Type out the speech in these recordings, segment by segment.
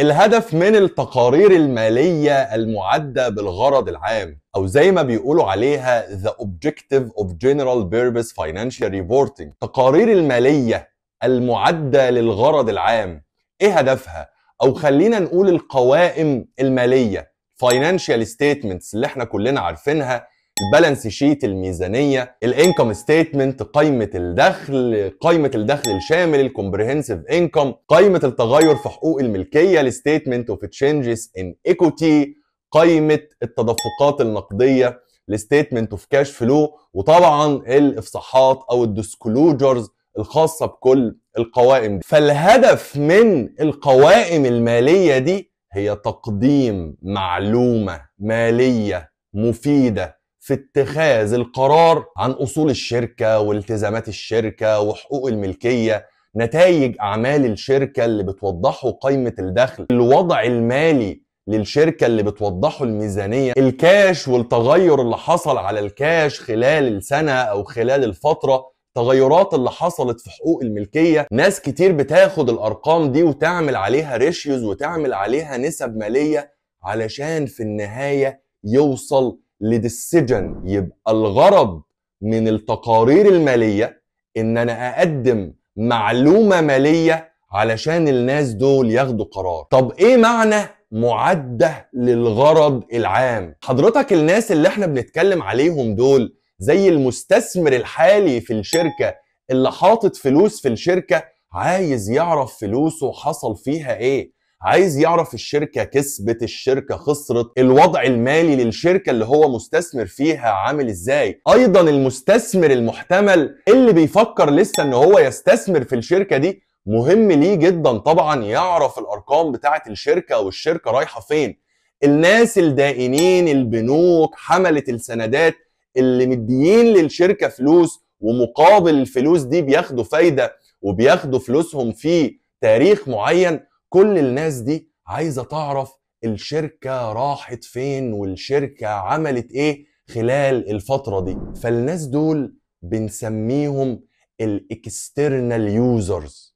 الهدف من التقارير المالية المعدة بالغرض العام، أو زي ما بيقولوا عليها The Objective of General Purpose Financial Reporting، تقارير المالية المعدة للغرض العام، إيه هدفها؟ أو خلينا نقول القوائم المالية Financial Statements اللي احنا كلنا عارفينها، ال balance sheet الميزانية، ال income statement قائمة الدخل، قائمة الدخل الشامل ال comprehensive income، قائمة التغير في حقوق الملكية ال statement of changes in equity، قائمة التدفقات النقدية ال statement of cash flow، وطبعا الافصاحات او ال disclosures الخاصة بكل القوائم دي. فالهدف من القوائم المالية دي هي تقديم معلومة مالية مفيدة في اتخاذ القرار عن أصول الشركة والتزامات الشركة وحقوق الملكية، نتائج أعمال الشركة اللي بتوضحه قائمة الدخل، الوضع المالي للشركة اللي بتوضحه الميزانية، الكاش والتغير اللي حصل على الكاش خلال السنة أو خلال الفترة، التغيرات اللي حصلت في حقوق الملكية. ناس كتير بتاخد الأرقام دي وتعمل عليها ratios وتعمل عليها نسب مالية علشان في النهاية يوصل ل decision. يبقى الغرض من التقارير المالية ان انا اقدم معلومة مالية علشان الناس دول ياخدوا قرار. طب ايه معنى معدة للغرض العام؟ حضرتك الناس اللي احنا بنتكلم عليهم دول زي المستثمر الحالي في الشركة اللي حاطط فلوس في الشركة، عايز يعرف فلوسه حصل فيها ايه، عايز يعرف الشركة كسبت، الشركة خسرت، الوضع المالي للشركة اللي هو مستثمر فيها عامل ازاي. ايضا المستثمر المحتمل اللي بيفكر لسه ان هو يستثمر في الشركة دي، مهم ليه جدا طبعا يعرف الارقام بتاعة الشركة والشركة رايحة فين. الناس الدائنين، البنوك، حملة السندات اللي مديين للشركة فلوس ومقابل الفلوس دي بياخدوا فايدة وبياخدوا فلوسهم في تاريخ معين، كل الناس دي عايزة تعرف الشركة راحت فين والشركة عملت ايه خلال الفترة دي. فالناس دول بنسميهم ال external users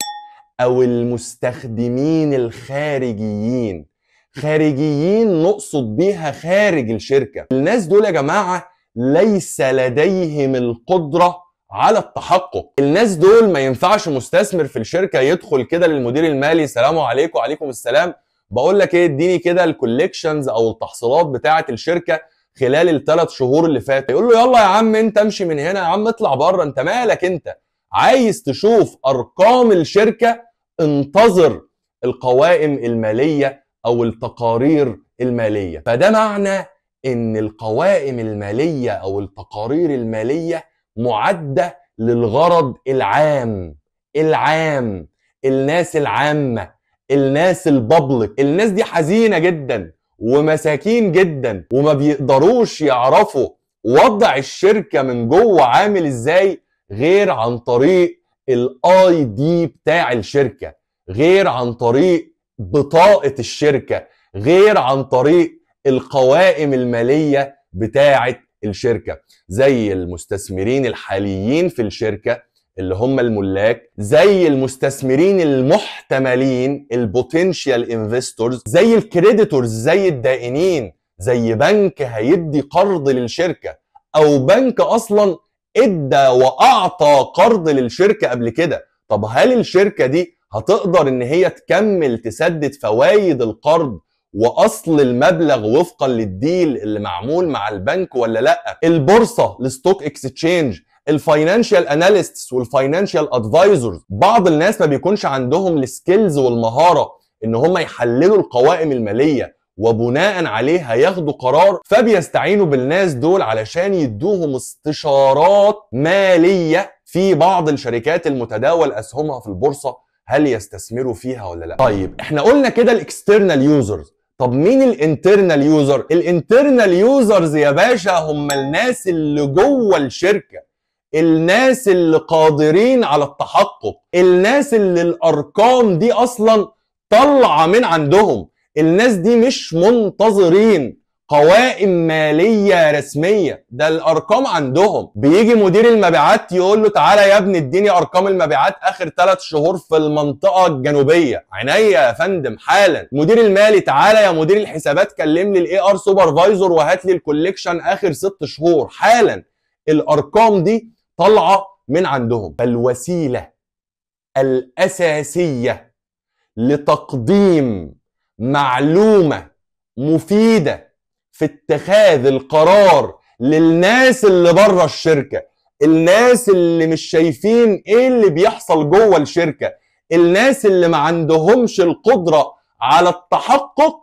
او المستخدمين الخارجيين. خارجيين نقصد بيها خارج الشركة. الناس دول يا جماعة ليس لديهم القدرة على التحقق. الناس دول ما ينفعش مستثمر في الشركة يدخل كده للمدير المالي، سلام عليكم وعليكم السلام، بقول لك ايه، اديني كده ال collections او التحصيلات بتاعة الشركة خلال الثلاث شهور اللي فاتوا. يقول له يلا يا عم انت امشي من هنا، يا عم اطلع بره، انت مالك، انت عايز تشوف ارقام الشركة انتظر القوائم المالية او التقارير المالية. فده معنى ان القوائم المالية او التقارير المالية معدة للغرض العام، العام، الناس العامة، الناس ال public. الناس دي حزينة جدا ومساكين جدا وما بيقدروش يعرفوا وضع الشركة من جوه عامل ازاي غير عن طريق ال ID بتاع الشركة، غير عن طريق بطاقة الشركة، غير عن طريق القوائم المالية بتاعة الشركة. زي المستثمرين الحاليين في الشركة اللي هم الملاك، زي المستثمرين المحتملين ال potential investors، زي ال creditors، زي الدائنين، زي بنك هيدي قرض للشركة او بنك اصلا ادى واعطى قرض للشركة قبل كده. طب هل الشركة دي هتقدر ان هي تكمل تسدد فوائد القرض واصل المبلغ وفقا لل deal اللي معمول مع البنك ولا لا؟ البورصة، ال stock exchange، ال financial analysts وال financial advisors. بعض الناس ما بيكونش عندهم ال skills والمهاره ان هم يحللوا القوائم المالية وبناء عليها ياخدوا قرار، فبيستعينوا بالناس دول علشان يدوهم استشارات ماليه في بعض الشركات المتداول اسهمها في البورصة، هل يستثمروا فيها ولا لا. طيب احنا قلنا كده ال external users، طب مين ال internal user؟ ال internal users يا باشا هم الناس اللي جوه الشركة، الناس اللي قادرين على التحقق، الناس اللي الارقام دي اصلا طالعه من عندهم. الناس دي مش منتظرين قوائم ماليه رسمية. ده الارقام عندهم. بيجي مدير المبيعات يقول له تعالى يا ابني اديني ارقام المبيعات اخر 3 شهور في المنطقة الجنوبية. عينيا يا فندم حالا. مدير المالي تعالى يا مدير الحسابات كلم لي ال AR supervisor وهات لي ال collection اخر 6 شهور حالا. الارقام دي طالعه من عندهم. فالوسيله الاساسية لتقديم معلومة مفيدة في اتخاذ القرار للناس اللي بره الشركة، الناس اللي مش شايفين ايه اللي بيحصل جوه الشركة، الناس اللي ما عندهمش القدرة على التحقق،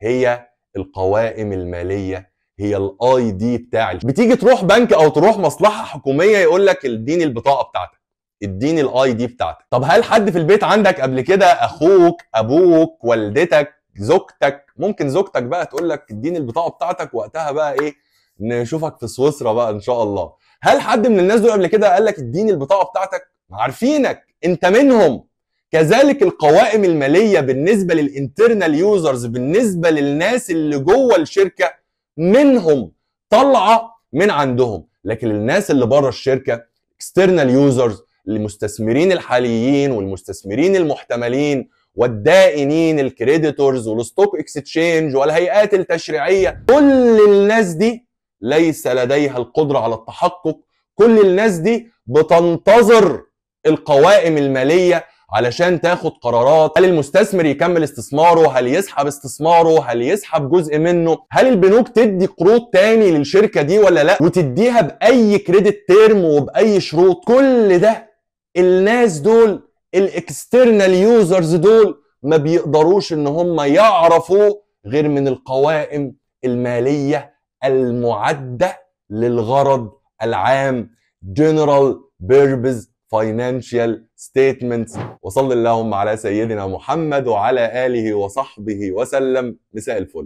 هي القوائم المالية، هي ال ID بتاع. بتيجي تروح بنك او تروح مصلحة حكومية يقول لك اديني البطاقة بتاعتك، اديني ال ID بتاعتك. طب هل حد في البيت عندك قبل كده، اخوك، ابوك، والدتك، زوجتك، ممكن زوجتك بقى تقول لك اديني البطاقة بتاعتك، وقتها بقى ايه، نشوفك في سويسرا بقى ان شاء الله. هل حد من الناس دول قبل كده قال لك اديني البطاقة بتاعتك؟ عارفينك انت منهم. كذلك القوائم المالية بالنسبة لل internal users، بالنسبة للناس اللي جوه الشركة منهم، طالعه من عندهم. لكن الناس اللي بره الشركة، external users، المستثمرين الحاليين والمستثمرين المحتملين والدائنين، ال creditors وال stock exchange والهيئات التشريعية، كل الناس دي ليس لديها القدرة على التحقق. كل الناس دي بتنتظر القوائم المالية علشان تاخد قرارات. هل المستثمر يكمل استثماره؟ هل يسحب استثماره؟ هل يسحب جزء منه؟ هل البنوك تدي قروض تاني للشركة دي ولا لا؟ وتديها باي credit term وباي شروط؟ كل ده الناس دول، ال external users دول، ما بيقدروش ان هم يعرفوا غير من القوائم المالية المعدة للغرض العام، General Purpose Financial Statements. وصلى اللهم على سيدنا محمد وعلى آله وصحبه وسلم. مساء الفل.